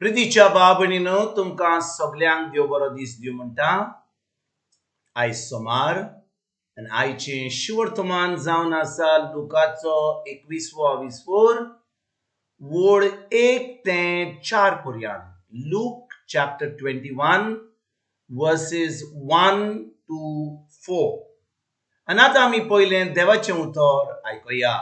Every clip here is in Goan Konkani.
प्रितीच्या भाव भयणीनो, तुमकां सगल्यांक देव बरो दीस दिवं म्हणटा. आयज सोमार आनी आयचें शिवर्तमान जावन आसा लुकाचो 21वो विस्फोर वोड 1 ते 4 पर्यंत. Luke chapter 21 verses 1 to 4. आनी आतां आमी पयलें देवाचें उतर आयकुया.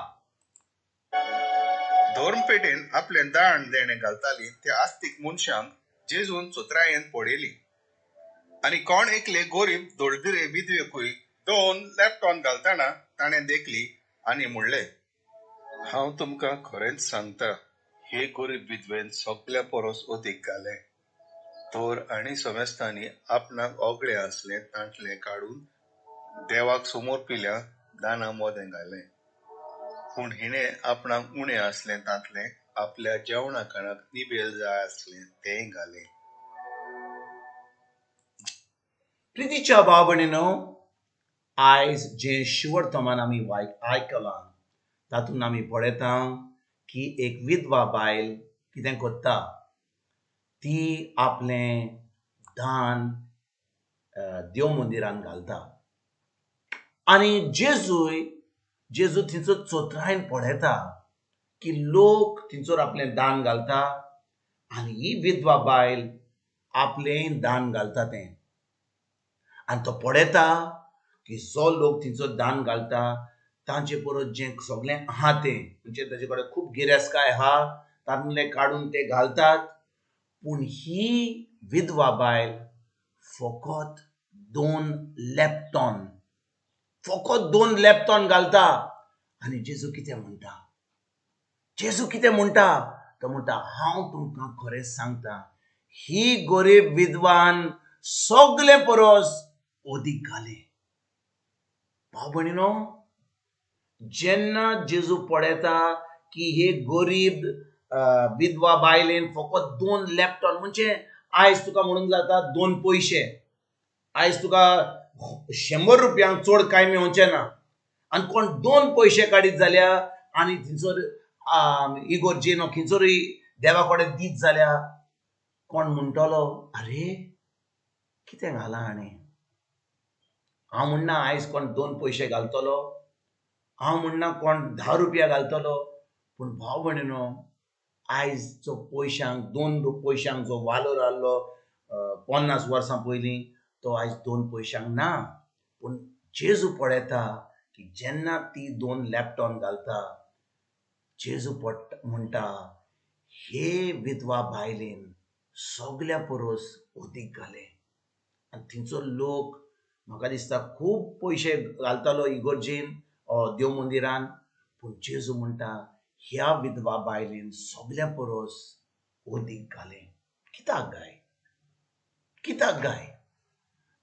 धर्मपेटेन आपलें दाण देणें घालताली त्या आस्तीक मनशांक जेजून चोत्रायेन पळयली आनी कोण एकले गोरीब दळदिरे विधवेकूय 2 लॅपटॉन घालतना ताणें देखली आनी म्हणलें, हांव तुमकां खरेंच सांगता, हे गोरीब विधवेन सगल्या परस अदीक घालें. तर आनी समेस्तांनी आपणाक ओगळे आसलें तांतलें काडून देवाक समोर पिल्या दाना मोदें घालें. पूण हिणें आपणाक उणें आसलें तांतलें आपल्या जेवणा खाणाक निबेल जाय आसलें तें घालें. प्रितीच्या भाव भयणीनो, आयज जें शिवर्तमान आमी आयकलां तातूंत आमी पळयता की एक विधवा बायल कितें करता, ती आपलें दान देव मंदिरान घालता. आनी जेजू थंयसर चोत्रायेन पळयता की लोक थंयसर आपलें दान घालता आनी ही विधवा बायल आपलें दान घालता तें. आनी तो पळयता की जो लोक थंयसर दान घालता तांचे परस जें सगळें आहा तें, म्हणजे ताचे कडेन खूब गिरेस्तकाय आहा, तातूंतलें काडून ते घालतात. पूण ही विधवा बायल फकत 2 लॅपटॉन, फकत 2 लॅपटॉन घालता. आनी जेजू कितें म्हणटा, जेजू कितें म्हणटा, तो म्हणटा, हांव तुमकां खरें सांगता, ही गरीब विद्वान सगळे परस अदीक घालें. भाव भयणीनो, जेन्ना जेजू पळयता की हे गरीब विधवा बायलेन फकत 2 लॅपटॉन, म्हणजे आयज तुका म्हणूंक जाता 2 पयशे, आयज तुका 100 रुपयांक चड कांय मेवचें ना. आनी कोण 2 पयशे काडीत जाल्यार आनी थंयसर इगोर्जेन खंयसरूय देवा कडेन दीत जाल्यार कोण म्हणटलो, अरे कितें घालां हाणें. हांव म्हणना आयज कोण 2 पयशे घालतलो, हांव म्हणना कोण 10 रुपया घालतलो, पूण भाव भयणीनो, आयज जो पयशांक 2 पयशांक जो वालोर आहलो 50 वर्सां पयलीं, तो आयज 2 पयशांक ना. पूण जेजू पळयता की जेन्ना ती 2 लॅपटॉन घालता, जेजू म्हणटा, हे विधवा बायलेन सगल्या परस अदीक घालें. आनी थंयचो लोक म्हाका दिसता खूब पयशे घालतालो इगोर्जेन देव मंदिरान, पूण जेजू म्हणटा ह्या विधवा बायलेन सगल्या परस अदीक घालें. कित्याक गाय, कित्याक गाय?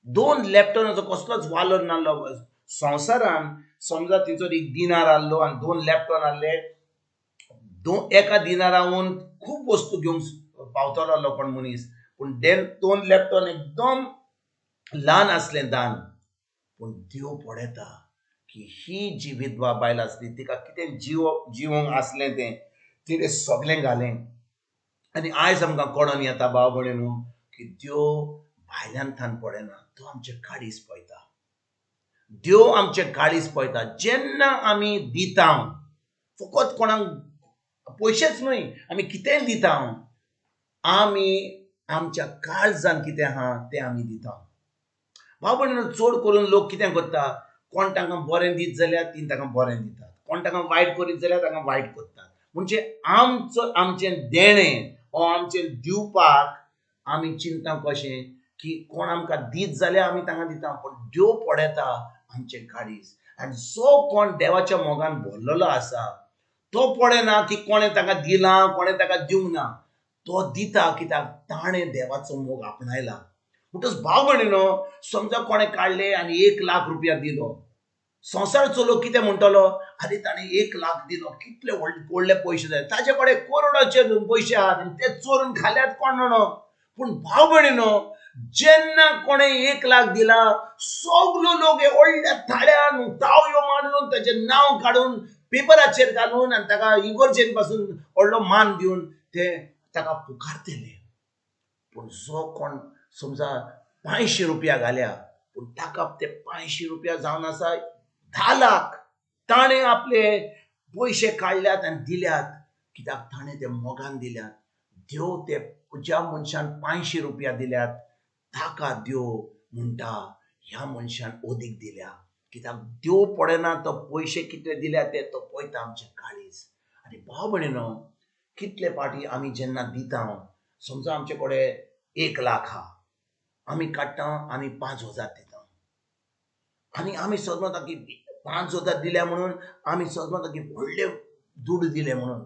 2 लॅपटॉनाचो कसलोच वालोर नासलो संवसारान. समजा थंयसर एक दिनार आहलो आनी 2 लॅपटॉन आहले, एका दिनारावून खूब वस्तू घेवंक पावतलो आहलो कोण मनीस, पूण 2 लॅपटॉन एकदम ल्हान आसलें दान. पूण देव पळयता की ही जी विधवा बायल आसली तिका कितें जिवोंक आसलें तें तिणें सगळें घालें. आनी आयज आमकां कळोन येता भाव भयणीनो की देव भायल्यान थान पळयना, तो आमचें काळीज पळयता. देव आमचें काळीज पळयता. जेन्ना आमी दिता, फकत कोणाक पयशेच न्हय, आमी कितेंय दिता, आमी आमच्या काळजान कितें आहा तें आमी दिता. भाव भयणीनो, चड करून लोक कितें करता, कोण तांकां बरें दीत जाल्यार तीं तांकां बरें दितात, कोण तांकां वायट करीत जाल्यार तांकां वायट करतात. म्हणजे आमचो आमचें देणें ओ आमचें दिवपाक आमी चिंता कशें की कोण आमकां दीत जाल्यार आमी तांकां दिता, पूण देव पळयता आमचें काळीज. आनी जो कोण देवाच्या मोगान भरलेलो आसा तो पळयना की कोणें ताका दिलां कोणें ताका दिवंक ना, तो दिता कित्याक ताणें देवाचो मोग आपणायला. म्हणटच भाव भयणीनो, समजा कोणें काडले आनी 1 लाख रुपया दिलो, संवसाराचो लोक कितें म्हणटलो, आरे ताणें 1 लाख दिलो, कितले व्हडले पयशे जाय, ताचे कडेन करोडाचे पयशे आहात आनी ते चोरून खाल्यात कोण जाणो. पूण भाव भयणीनो, जेन्ना कोणें 1 लाख दिला, सगलो लोक हे व्हडल्या थाळ्यान तावयो मारून ताचें नांव काडून पेपराचेर घालून आनी ताका इगोर्जेन पासून व्हडलो मान दिवन ते ताका पुकारतले. पूण जो कोण समजा 500 रुपया घाल्या पूण ताका ते 500 रुपया जावन आसा 10 लाख. ताणें आपले पयशे काडल्यात आनी दिल्यात, कित्याक ताणें ते मोगान दिल्यात. देव ते ज्या मनशान 500 रुपया दिल्यात ताका देव म्हणटा ह्या मनशान अदीक दिल्या, कित्याक देव पळयना तो पयशे कितले दिल्या ते, तो पळयता आमचें काळीज. आनी भाव भयणीनो, कितले पाटी आमी जेन्ना दिता, समजा आमचे कडेन 1 लाख आहा, आमी काडटा आनी 5,000 दिता, आनी आमी समजता की 5,000 दिल्या म्हणून आमी समजता की व्हडले दुडू दिले म्हणून.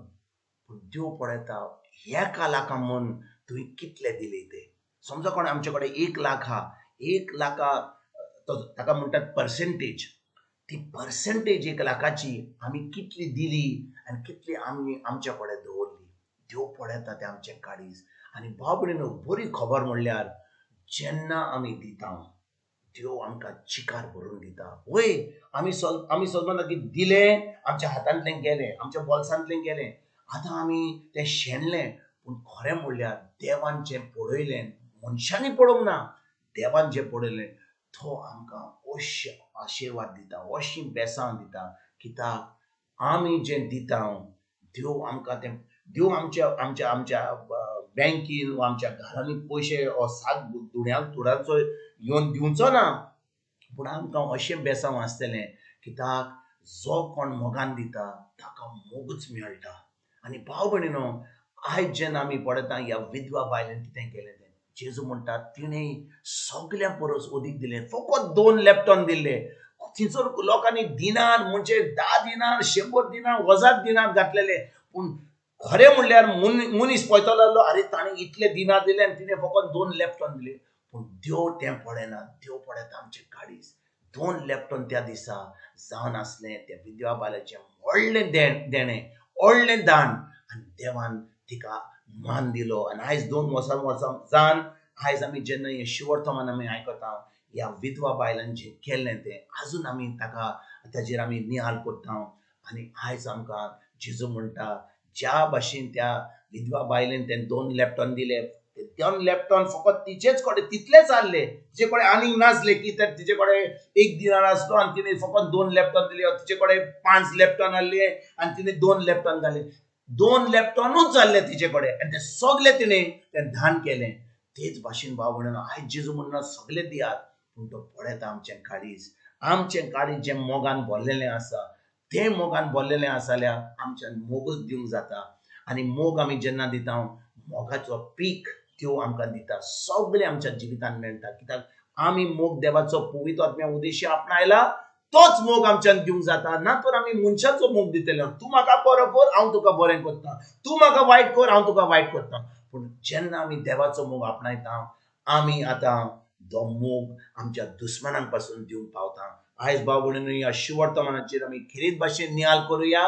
पूण देव पळयता 1 लाखा म्हूण तुवें कितले दिले ते. समजा कोण आमचे कडेन 1 लाख आहा, 1 लाखा ताका म्हणटात पर्सेंटेज, ती पर्सेंटेज 1 लाखाची आमी कितली दिली आनी कितली आमी आमच्या कडेन दवरली, देव पळयता तें आमचें काळीज. आनी भाव भयणीनो, बरी खबर म्हणल्यार जेन्ना आमी दिता देव आमकां चिकार भरून दिता. वय आमी समजना की दिलें आमच्या हातांतलें गेलें, आमच्या बोल्सांतलें गेलें, आतां आमी तें शेणलें. पूण खरें म्हणल्यार देवान जें पळयलें, मनशांनी पळोवंक ना, देवान जें पळयलें तो आमकां अशे आशिर्वाद दिता, अशी बेसांव दिता. कित्याक आमी जें दिता देव आमकां तें, देव आमच्या आमच्या आमच्या बँकीन वा आमच्या घरांनी पयशे 7 दुड्यांचो येवन दिवचो ना, पूण आमकां अशें बेसांव आसतलें कित्याक जो कोण मोगान दिता ताका मोगूच मेळटा. आनी भाव भयणीनो, आयज जेन्ना आमी पळयता ह्या विधवा बायलेन कितें केलें तें, जेजू म्हणटा तिणें सगळ्यां परस अदीक दिलें, फकत 2 लॅपटॉन दिल्ले. थंयसर लोकांनी दिनार म्हणजे 10 दिनार, 100 दिनार, 1000 दिनार घातलेले. पूण खरें म्हणल्यार मनीस पळयतलो आसलो, आरे ताणें इतले दिनार दिले आनी तिणें फकत 2 लॅपटॉन दिले. पूण देव तें पळयना, देव पळयता आमचें काळीज. 2 लॅपटॉन त्या दिसा जावन आसलें त्या विधवा बायलेचें व्हडलें देणें, व्हडलें दान, आनी देवान तिका मान दिलो. आनी आयज 2 वर्सां वर्सां जावन आयज आमी जेन्ना हें शिवर्तमान आमी आयकता, ह्या विधवा बायलान जें केल्लें तें आजून आमी ताका ताजेर आमी निहाल करता. आनी आयज आमकां जेजू म्हणटा ज्या भाशेन त्या विधवा बायलेन तें 2 लॅपटॉन दिले, ते 2 लॅपटॉन फकत तिचेच कडेन तितलेच आसले, तिचे कडेन आनीक नासले की तर तिचे कडेन 1 दिनार आसलो आनी तिणें फकत 2 लॅपटॉन दिले, तिचे कडेन 5 लॅपटॉन आसले आनी तिणें 2 लॅपटॉन घाले, 2 लॅपटॉनूच जाल्ले तिचे कडेन आनी ते सगळे तिणें तें दान केलें. तेच भाशेन भाव म्हणून आयज जेजू म्हणून सगळे दियात, पूण तो पळयता आमचें काळीज. आमचें काळीज जें मोगान भरलेलें आसा तें मोगान भरलेलें आसा जाल्यार आमच्यान मोगूच दिवंक जाता. आनी मोग आमी जेन्ना दिता मोगाचो पीक त्यो आमकां दिता, सगळें आमच्या जिवितान मेळटा. कित्याक आमी मोग देवाचो पवित्र आत्म्या उद्देश्य आपणायला तोच मोग आमच्यान दिवंक जाता. ना तर आमी मनशाचो मोग दितले, तूं म्हाका बरो कर हांव तुका बरें करता, तूं म्हाका वायट कर हांव तुका वायट करता. पूण जेन्ना आमी देवाचो मोग आपणायता आमी आतां तो मोग आमच्या दुस्मानांक पासून दिवंक पावता. आयज भाव भयणींनो, ह्या शिवर्तमानाचेर आमी खेरीत भाशेन निहाल करुया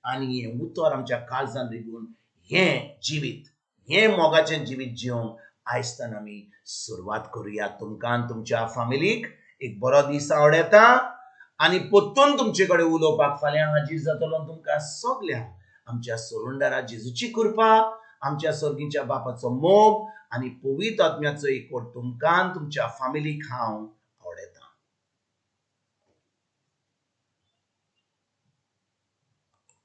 आनी हें उतर आमच्या काळजान रिगून हें जिवीत, हें मोगाचें जिवीत जिवंक आयजतान आमी सुरवात करुया. तुमकां आनी तुमच्या फामिलीक एक बरो दीस आवडटा आनी परतून तुमचे कडेन उलोवपाक फाल्यां हाजीर जातलो. तुमकां सगळ्यांक आमच्या सोरुंडारा जेजूची कृपा, आमच्या सर्गीच्या बापाचो मोग आनी पवित्र आत्म्याचो एकवट तुमकां तुमच्या फामिलीक हांव